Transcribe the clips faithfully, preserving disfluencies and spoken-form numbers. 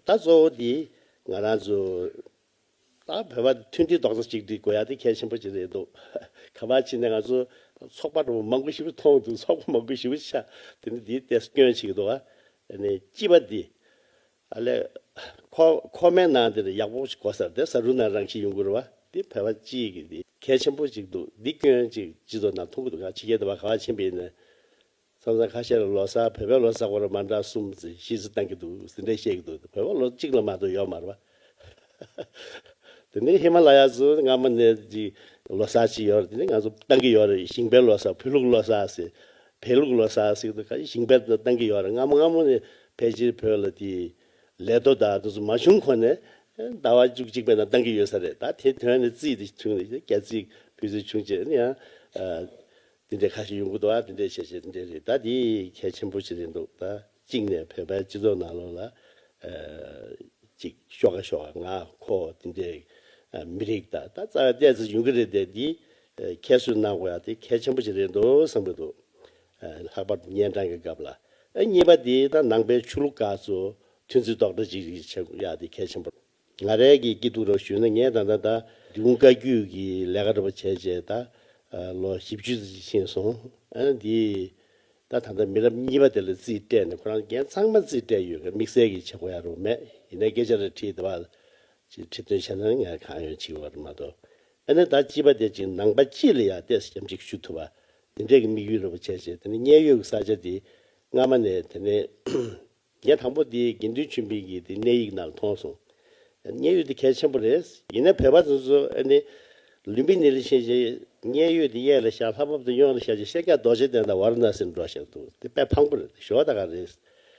ད་གཙོ་བོ་འདི་ང་རང་ཚོ་ད་བོད་པ་མཐུན་སྒྲིལ་རྡོག་རྩ་གཅིག་སྒྲིལ་དགོས་ཡ་དེ་གལ་ཆེན་པོ་ཅིག་རེད་འདུག་ག་པར་ཕྱིན་ནས་ང་ཚོ་ཚོགས་པ་འདྲ་པོ་མང་པོ་ཞིག་མཐོང་འདུག་ཚོགས་པ་མང་པོ་ཞིག་ཆགས། དེ་ནི་འདིའི་ཏོག་ཙམ་སྐྱོན་ཆེ་གི་འདུག་ཨ། ཨ་ནི་སྤྱི་པ་འདི་ཨ་ལས་ཁོ་ཁོ་མའི་ནང་དེ་ནི་ཡག་པོ་ཞིག་གོ་ས་རེད། དེ་ས་རུ་ན་རང་ཤི་ཡོང་གི་རེད་བ། དེ་བོད་པ་སྤྱི་གི་འདི་གལ་ཆེན་པོ་ཅིག་འདུག་འདི་སྐྱོན་ཅིག་སྤྱི་ཚོགས་ནང་མཐོང་གི་འདུག་ཕྱི་རྒྱལ་དུ་བ་ག་པར་ཕྱིན་པ་ཡིན་ན། མཚམས་མཚམས་ཁ་ཤས་ལ་ལོ་གསར་བོད་པའི་ལོ་གསར་སྐོར་མ་འདྲ་གསུམ་ཙམ་ཞིག་ཙམ་བཏང་གི་འདུག་ཟེར་འདྲ་བཤད་ཀྱི་འདུག་བོད་པ་ལོ་གཅིག་ལ་མ་གཏོགས་ཡོད་མ་རེད་པ། དེ་ནས་ཧི་མ་ལ་ཡ་ཚོ་སྔ་མོ་ནས་ཀྱི་ལོ་གསར་ཅིག་ཡོད་རེད། དེ་ནས་ང་ཚོ་བཏང་གི་ཡོད་རེད། ཞིང་པའི་ལོ་གསར། བོད་ལུགས་ལོ་གསར་ཟེར། བལ་ལུགས་ལོ་གསར་ཟེར་གྱི་འདུག་ཁ་ཤས་ཞིང་པའི་ལོ་བཏང་གི་ཡོད་རེད། སྔ་མོ་སྔ་མོ་ནས་ཕལ་ཆེར་བོད་ལ་དེ་ལས་དོ་དང་དེ་ཚོ་མ་བྱུང་གོང་ནས་ཟླ་བ་བཅུ་གཅིག་པའི་ནང་བཏང་གི་ཡོད་ས་རེད། ད་དེ་དོན་ནས་རྩིས་དེ་བྱུང་ནས་སྐྱ་རྩིས་བུ་རྩིས་བྱུང་རྗེས་ནས་ཡང་། དེ་འདྲའི་ཁ་ཤས་ཡོང་གི་འདུག་ཨ། དེ་འདྲའི་བྱས་བྱས་དེ་འདྲའི་རེད། ད་དེ་གལ་ཆེན་པོ་ཞིག་རེད་འདུག་ད་གཅིག་ནས་བོད་པའི་སྤྱི་ཚོགས་ནང་ལོགས་ལ་ཅིག་ཤོག་ཁ་ཤོག་ཁ་ང་ཁོ་དེ་འདྲའི་མི་རིགས་ད་ད་རྩ་བའི་ཏོག་ཙམ་ཡོང་གི་རེད་དེ། དེ་ཁྱད་གསོད་གནང་དགོས་ཡ་དེ་གལ་ཆེན་པོ་ཞིག་རེད་འདུག་བསམ་གྱི་འདུག་ལྷག་པར་དུ་གཉན་འཕྲང་གི་སྐབས་ལ། གཉིས་པ་དེ་ད་ནང་པའི་ཆོས་ལུགས་ཁག་ཚོ་མཐུན་སྒྲིལ་རྡོག་རྩ་གཅིག་སྒྲིལ་བྱེད་དགོས་ཡ་དེ་གལ་ཆེན་པོ། ང་རའི་གི་སྐྱིད་སྡུག་རོགས་ཞུས་ན། ངས་ད་ལྟ་ད་འབྲི་གུང་བཀའ་བརྒྱུད་ཀྱི་ལས་ཀ་འདྲ་པོ་བྱས་རྗེས་ད་ལོ་བཞི་བཅུ་ཙམ་ཕྱིན་སོང་། ཨ་ནི་འདི་ད་ད་ལྟ་མི་རབས་གཉིས་པ་དེ་ལ་རྩིས་སྤྲད་ནས། ཁོ་རང་རྒན་ཚང་མ་རྩིས་སྤྲད་ཡོད། དམིགས་བསལ་གྱི་བྱེད་དགོས་ཡ་རོགས་མེད། ཡིན་ནའི་སྐད་ཆ་རེ་དྲིས་དེ་བ་ཅིག་ཁྲིད་སྟོན་བྱས་ན་ངས་གང་ཡོད་བྱེད་པ་རེད་མ་གཏོགས། ཨ་ནི་ད་སྤྱི་པ་དེ་ཅིག་ནང་པ་སྤྱི་ལ་ཡ་ཏོག་ཙམ་ཞབས་འདེགས་ཞུ་ཐུབ་པ་དེ་འདྲའི་གི་དམིགས་ཡུལ་འདྲ་པོ་བྱས་རྗེས། དེ་ནི་མཉན་ཡོད་ཀྱི་ས་ཆ་དེ་སྔ་མ་ནས་དེ་ནས། ངས་དང་པོ་འདི་དགེ་འདུན་ཆོས་འཕེལ་གྱི་དེ་གནས་ཡིག་ནང་མཐོང་སོང་། མཉན་ཡོད་འདི་གལ་ཆེན་པོ་རེད། ཡིན་ན་བོད་པ་ཚོ་ཚོ་ཨ་ནི་ལུམ་བི་ནི་ལ་ཕྱིན་རྗེས་མཉན་ཡོད་འདི་གཡས་ལ་བཞག་ལྷ་བབས་འདི་གཡོན་ལ་བཞག་རྗེས་ཤཱཀྱ་རྡོ་རྗེ་གདན་དང་ཝཱ་ར་ཎ་སིར་འགྲོ་བཞག་འདུག་དེ་དཔེ་ཕངས་པོ་རེད། ཞོ་ད་ག་རེད།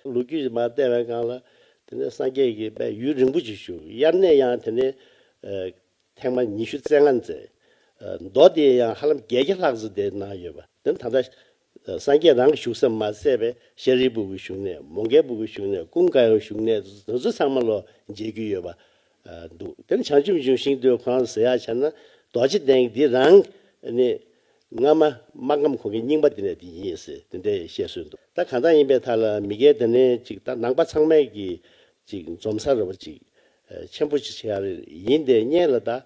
ལོ་རྒྱུས་མར་བལྟས་པའི་སྒང་ལ་དེ་ནས་སངས་རྒྱས་ཀྱིས་དཔེ་ཡུན་རིང་པོ་ཅིག་བཞུགས། དབྱར་གནས་ཡང་དེ་ནས་ཐེངས་མ་ཉི་ཤུ་རྩ་ལྔ་མཛད། མདོ་དེ་ཡང་ཧ་ལམ་བརྒྱད་བརྒྱ་ལྷག་ཙམ་དེ་གནང་ཡོད་པ། དེ་ནི་ད་ལྟ་སངས་རྒྱས་རང་བཞུགས་ས་མ་ཟད་པའི་ཤཱ་རིའི་བུ་གི་བཞུགས་གནས། མོའུ་འགལ་བུ་གི་བཞུགས་གནས། ཀུན་དགའ་བོའི་བཞུགས་གནས། དེ་ཚོ་ཚང་མ་ལོ་མཇལ་རྒྱུ་ཡོད་པ་འདུག་དེ་ནི་བྱང་ཆུབ་འབྱུང་ཞིང་དུ་ཁོ་རང་ཟེར་ཡག་བྱས་ན་རྡོ་རྗེ་གདན་འདི་རང་ནི་སྔ་མ་སྨར་ཁམས་གོང་གི་རྙིང་པ་དེ་ནས་དེ་ཡིན་ཟེར་དེ་འདྲའི་བཤད་སྲོལ་འདུག་ད་གང་ལྟར་ཡིན་པའི་ཐད་ལ་མི་སྒེར་དེ་ནས་ཅིག་ད་ནང་པ་ཚང་མས་ཀྱི་ཅིག་འཛོམས་ས་རེད་པ། ཅིག་ཆེན་པོ་ཅིག་བྱེད་ཡག་རེད། ཡིན་དེ་སྔོན་ལ་ད།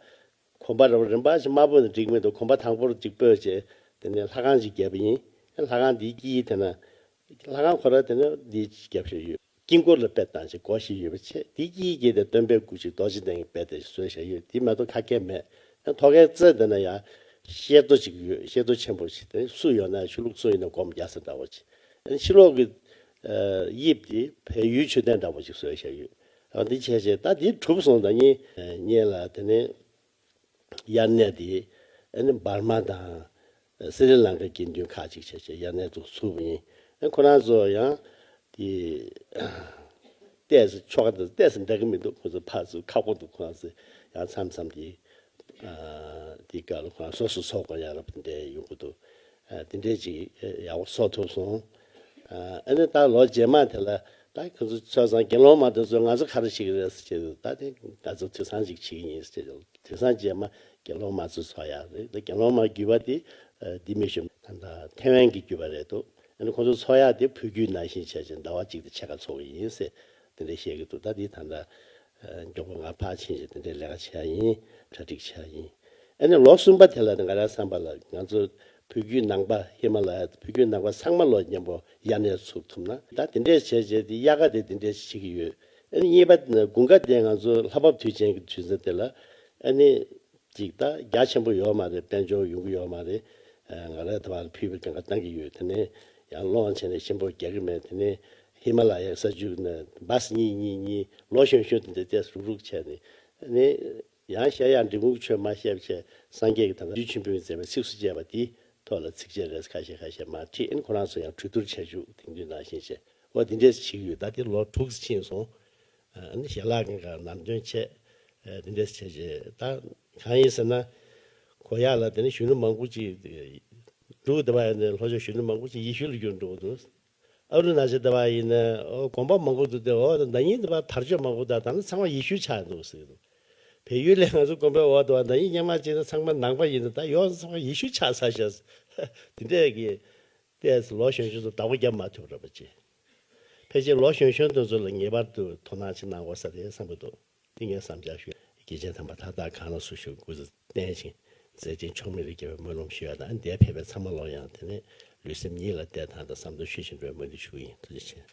གོམ་པ་རིམ་པ་ཞིག་མ་སྤོས་ན་འགྲིག་མི་འདུག་གོམ་པ་དང་པོར་ཅིག་སྤོས་བྱས་དེ་ནས་ལྷ་ཁང་ཅིག་བརྒྱབ་པ་ཡིན། ལྷ་ཁང་འདིའི་དཀྱིལ་དེ་ན། ལྷ་ཁང་ཁོ་ར་དེ་ན་འདི་བརྒྱབ་བཞག་ཡོད། དཀྱིལ་འཁོར་ལ་དཔེ་བཏང་བྱས་སྒོ་ཞིག་ཡོད་པ་བྱས། དེའི་དཀྱིལ་དཀྱིལ་དེ་སྟོན་པའི་སྐུ་ཅིག་རྡོ་རྗེ་གདན་གྱི་དཔེ་དེ་བཟོས་བཞག་ཡོད། དེ་མ་གཏོགས་ཁ་སྐད་མེད། ཐོག་ཁའི་རྩེ་དེ་ན་ཡང་ཤེལ་རྡོ་ཅིག་ཡོད། ཤེལ་རྡོ་ཆེན་པོ་ཞིག་དེ་སུ་ཡོད་ན་ཆོས་ལུགས་སུ་ཡིན་ན་སྒོམ་རྒྱག་ས་འདྲ་བོ་ཅིག་ཕྱི་ལོགས་ཀྱི་དབྱིབས་དེ་བལ་ཡུལ་མཆོད་རྟེན་འདྲ་བོ་ཅིག་བཟོས་བཞག་ཡོད། འདི་བྱས་བྱས་ད་འདི་གྲུབ་སོང་། ད་ནི་སྔོན་ལ་དེ་ནས། དབྱར་གནས་དེ་ཨ་ནི་འབར་མ་དང་སི་རི་ལང་ཀའི་དགེ་འདུན་ཁག་ཅིག་བྱས་བྱས་དབྱར་གནས་འདུག་ཚུགས་པ་ཡིན། ཨ་ཁོ་རང་ཚོ་ཡང་དེ་ཏོག་ཙམ་ཆོ་ག་དང་ཏོག་ཙམ་འདྲ་གི་མི་འདུག་ཁོ་ཚོ་ཕར་ཚུར་ཁག་པོ་འདུག་ཁོ་རང་ཚོ་ཡང་མཚམས་མཚམས་དེ་དེ་ག་ལ་ཁོ་རང་སོ་སོ་ཚོགས་པ་ཡང་རབ་འདྲ་ཡོང་གི་འདུག་དེ་འདྲས་ཅིག་ཡག་པོ་བཟོ་ཐུབ་སོང་། ཨ་ནི་ད་ལོ་རྗེས་མ་དེ་ལ་ད་ཁོ་ཚོ་ཆ་ཚང་དགེ་སློང་མ་དེ་ཚོ་ང་ཚོ་ག་རེ་བྱེད་ཀྱི་རེད་ཟེར་བྱས་ད་དེ་ང་ཚོ་དུས་བཟང་ཅིག་བྱེད་ཀྱི་ཡིན་ཟེར་བྱས། དུས་བཟང་རྗེས་མ་དགེ་སློང་མ་ཚོ་ཚོགས་ཡག་རེད། ད་དགེ་སློང་མ་བརྒྱུད་པ་དེ་འདི་མི་ཤོམ་ད་ད་ཐེ་ཝན་གྱི་བརྒྱུད་པ་རེད་འདུག་ཨ་ནི་ཁོ་ཚོ་ཚོགས་ཡག་དེ་བོད་བརྒྱུད་ནང་བཞིན་བྱས་བྱས་ཟླ་བ་གཅིག་དང་ཕྱེད་ཀ་ཚོགས་ཀྱི་ཡིན་ཟེར་དེ་འདྲ་བཤད་ཀྱི་འདུག་ད་དེ་ད་ད་མགྱོགས་པོ་ང་ཕར་ཕྱིན་བྱས་དེ་འདྲའི་ལས་ཀ་བྱས་ཡིན། གྲ་སྒྲིག་བྱས་ཡིན། ཨ་ནི་ལོ་གསུམ་པ་དེ་ལ་ནི་ང་རང་བསམ་པ་ལ་ང་ཚོ་བོད་བརྒྱུད་ནང་པ་ཧི་མ་ལ་ཡ་བོད་བརྒྱུད་ནང་པ་ཚང་མ་ལོ་མཉམ་པོ་དབྱར་གནས་ཚུགས་ཐུབ་ན། ད་དེ་འདྲས་བྱས་བྱས་དེ་དབྱར་ཁ་དེ་དེ་འདྲས་བྱེད་ཀྱི་ཡོད། ཨ་ནི་གཉིས་པ་དགུན་ཁ་དེ་ང་ཚོ་ལྷ་བབས་དུས་ཆེན་གྱི་དུས་ཚོད་དེ་ལ་ཨ་ནི་ཅིག་ད་རྒྱ་ཆེན་པོ་ཡོད་མ་རེད། དཔལ་འབྱོར་ཡོང་གི་ཡོད་མ་རེད། ང་རང་དེ་བར་ཕུལ་བའི་སྒང་ག་བཏང་གི་ཡོད། དེ་ནས་ཡང་སློང་བྱས་ནས་ཆེན་པོ་རྒྱག་གི་མེད། དེ་ནས་ཧི་མ་ལ་ཡའི་ས་ཆུ་ནས་བཱས་གཉིས་གཉིས་གཉིས་ལོ་གཞོན་གཞོན་དེ་འདྲ་ཏོག་ཙམ་རུག་རུག་བྱས་ནས་ཨ་ནི། ཡང་བཤད་ཡག་འབྲི་གུང་ཆོས་མ་བཤད་བྱས་སངས་རྒྱས་ཀྱི་ད་ལྟ་རྗེ་བཙུན་མོས་མཛད་པའི་ཚིགས་སུ་བཅད་པ་འདིའི་ཐོག་ལ་ཚིགས་བཅད་རེ་ཁ་ཤས་ཁ་ཤས་མར་ཁྲིད། ཨ་ནི་ཁོ་རང་ཚོ་ཡང་གྲོས་བསྡུར་བྱ་རྒྱུ་དེང་དུས་ནང་བཞིན་བྱས། འོ་འདི་འདྲས་བྱེད་ཀྱི་ཡོད། ད་དེ་ལོ་དྲུག་ཙམ་ཕྱིན་སོང་། ཨ་ནི་ཞལ་ལག་གི་ནང་ནམ་རྒྱུན་བྱས། འདི་འདྲས་བྱས་བྱས་ད་གང་ཡིན་ཟེར་ན། གོ་ཡག་ལ་དེ་ནི་གཞོན་ནུ་མང་པོ་ཅིག་འབྲུག་དེ་བ་ཡིན་ནའི་ལྷོ་ཕྱོགས་གཞོན་ནུ་མང་པོ་ཅིག་ཡེ་ཤུ་ལ་འགྱུར་འགྲོ་གི་འདུག་ཨ་རུ་ན་ཅལ་དེ་བ་ཡིན་ན་ཨོ་དགོན་པ་མང་པོ་འདུག་སྟེ། ཨོ་ད་ཉིད་དེ་བ་དར་ལྕོག་མང་པོ་དང་ད་ནི་ཚང་མ་ཡེ་ཤུ་ཆགས་འདུག་ཟེར་གྱི་འདུག་བལ་ཡུལ་ལས་ང་ཚོ་དགོན་པའི་འོག་དེ་བ་ད་ཉིད་སྔོན་མ་ཅིག་ན་ཚང་མ་ནང་པ་ཡིན་ན་ད་ཡོངས་ཚང་མ་ཡེ་ཤུ་ཆགས་ཚར་ཤག་དེ་འདྲས་ཀྱི་ཏོག་ཙམ་ལོ་གཞོན་གཞོན་ཚོ་བདག་པོ་རྒྱབ་མ་ཐུབ་ར་པ་ཅིག་ཕལ་ཆེར་ལོ་གཞོན་གཞོན་དེ་ཚོ་ལ་ངེས་པར་དུ་དོ་སྣང་ཅིག་གནང་དགོས་ས་རེད་བསམ་གྱི་འདུག་དེ་ངས་བསམ་འཆར་ཞུ། རྒྱལ་ཆེན་དམ་པ་མཐའ་དག་གང་ལ་བསུ་ཞིང་སྐུ་ཚེ་བརྟན་ཅིང་མཛད་ཆེན་མཆོག་མི་རིགས་རྒྱལ་བའི་སྨོན་ལམ་ཞུ་ཡ་དང་འདིར་ཕེབས་པའི་ཚང་མ་ལོ་ཡང་དེ་ནས་ལུས་སེམས་གཉིས་ལ་བདེ་ཐང་དང་བསམ་དོན་ཆོས་བཞིན་འགྲུབ་པའི་སྨོན་འདུན་ཞུ་གི་ཡིན། ཐུགས་རྗེ་ཆེ།